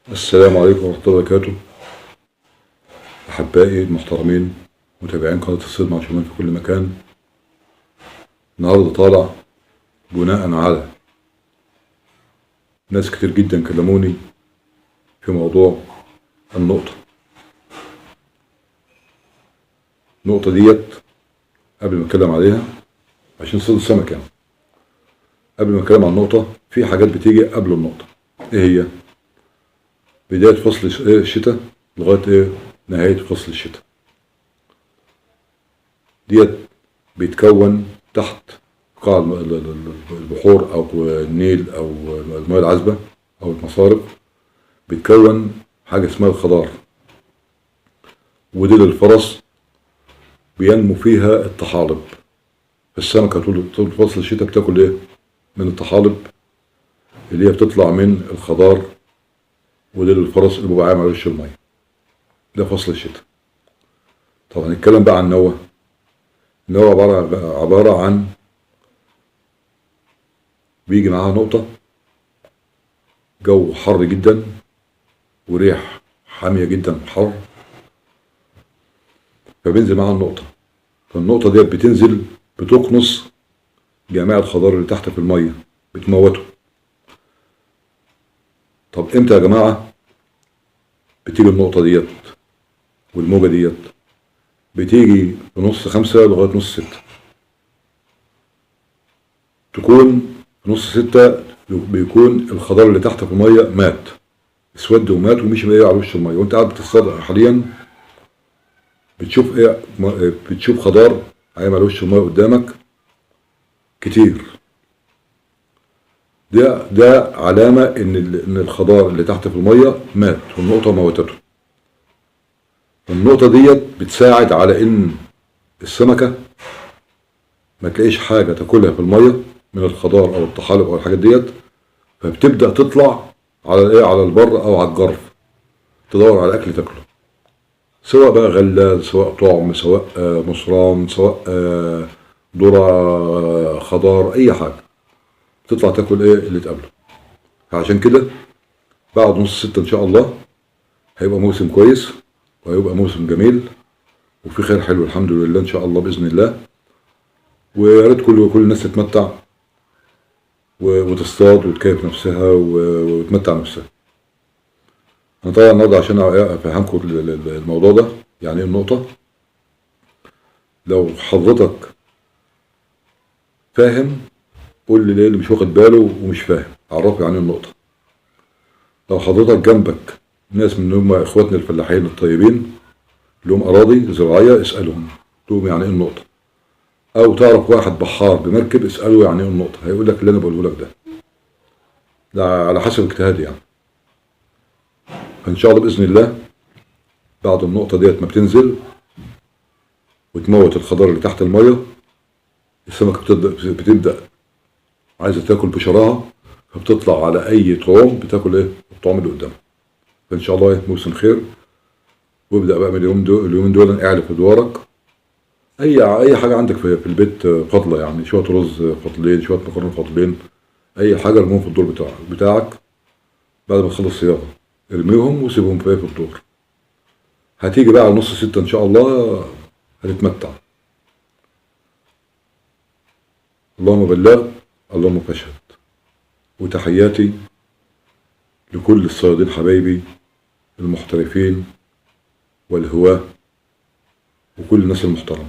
السلام عليكم ورحمة الله وبركاته. أحبائي المحترمين متابعين قناة الصيد مع شومان في كل مكان. النهاردة طالع بناء على ناس كتير جدا كلموني في موضوع النقطة. النقطة ديت قبل ما اتكلم عليها عشان صيد السمك، يعني قبل ما اتكلم عن النقطة في حاجات بتيجي قبل النقطة. ايه هي؟ بداية فصل الشتاء لغاية نهاية فصل الشتاء ديت بيتكون تحت قاع البحور او النيل او المياه العذبة او المصارف، بيتكون حاجة اسمها الخضار، وديل الفرس بينمو فيها الطحالب. فالسمكة طول فصل الشتاء بتاكل ايه؟ من الطحالب اللي هي بتطلع من الخضار وديل الفرس اللي بيبقى عايم على وش المية. ده فصل الشتاء. طب هنتكلم بقى عن النوى. النوى عبارة عن بيجي معاها نقطة، جو حر جدا وريح حامية جدا حر، فبينزل معاها النقطة. فالنقطة ديت بتنزل بتقنص جميع الخضار اللي تحت في المية، بتموته. طب امتى يا جماعة بتيجي النقطة ديت والموجة ديت؟ بتيجي في 4:30 لغاية 5:30. تكون في 5:30 بيكون الخضار اللي تحت في المية مات، اسود ومات ومشي بقى على وش المية. وانت قاعد بتصطاد حاليا بتشوف ايه؟ بتشوف خضار عايم على وش المية قدامك كتير. ده علامة ان الخضار اللي تحت في المية مات والنقطة موتته. النقطة ديت بتساعد على ان السمكة ما تلاقيش حاجة تاكلها في المية من الخضار او الطحالب او الحاجات ديت، فبتبدأ تطلع على الايه؟ على البر او على الجرف، تدور على اكل تاكله، سواء بقى غلة، سواء طعم، سواء مصران، سواء ذرة، خضار، اي حاجة تطلع تاكل ايه اللي تقابله. فعشان كده بعد 5:30 ان شاء الله هيبقى موسم كويس وهيبقى موسم جميل وفي خير حلو الحمد لله ان شاء الله باذن الله. ويا ريت كل الناس تتمتع وتصطاد وتكيف نفسها وتمتع نفسها. انا طبعا النهارده عشان افهمكم الموضوع ده يعني ايه النقطة. لو حضرتك فاهم قول لي ليه اللي مش واخد باله ومش فاهم، عرفه يعني ايه النقطة. لو حضرتك جنبك ناس من هم اخواتنا الفلاحين الطيبين لهم اراضي زراعية اسالهم لهم يعني ايه النقطة، او تعرف واحد بحار بمركب اساله يعني ايه النقطة، هيقول لك اللي انا بقوله لك ده على حسب اجتهادي يعني. فان شاء الله باذن الله بعد النقطة ديت ما بتنزل وتموت الخضار اللي تحت المية، السمكة بتبدا عايزه تاكل بشراهه، فبتطلع على اي طعم بتاكل ايه؟ الطعم اللي قدامها. فان شاء الله موسم خير. وابدا بقى من اليومين دول اعلف ادوارك، اي حاجة عندك في البيت فاضلة، يعني شوية رز فاضلين، شوية مكرونه فاضلين، اي حاجة ارميهم في الدور بتاعك بعد ما تخلص صياغة، ارميهم وسيبهم في الدور. هتيجي بقى على 5:30 ان شاء الله هتتمتع. اللهم بلغت اللهم فاشهد. وتحياتي لكل الصيادين حبايبي المحترفين والهواة وكل الناس المحترمة.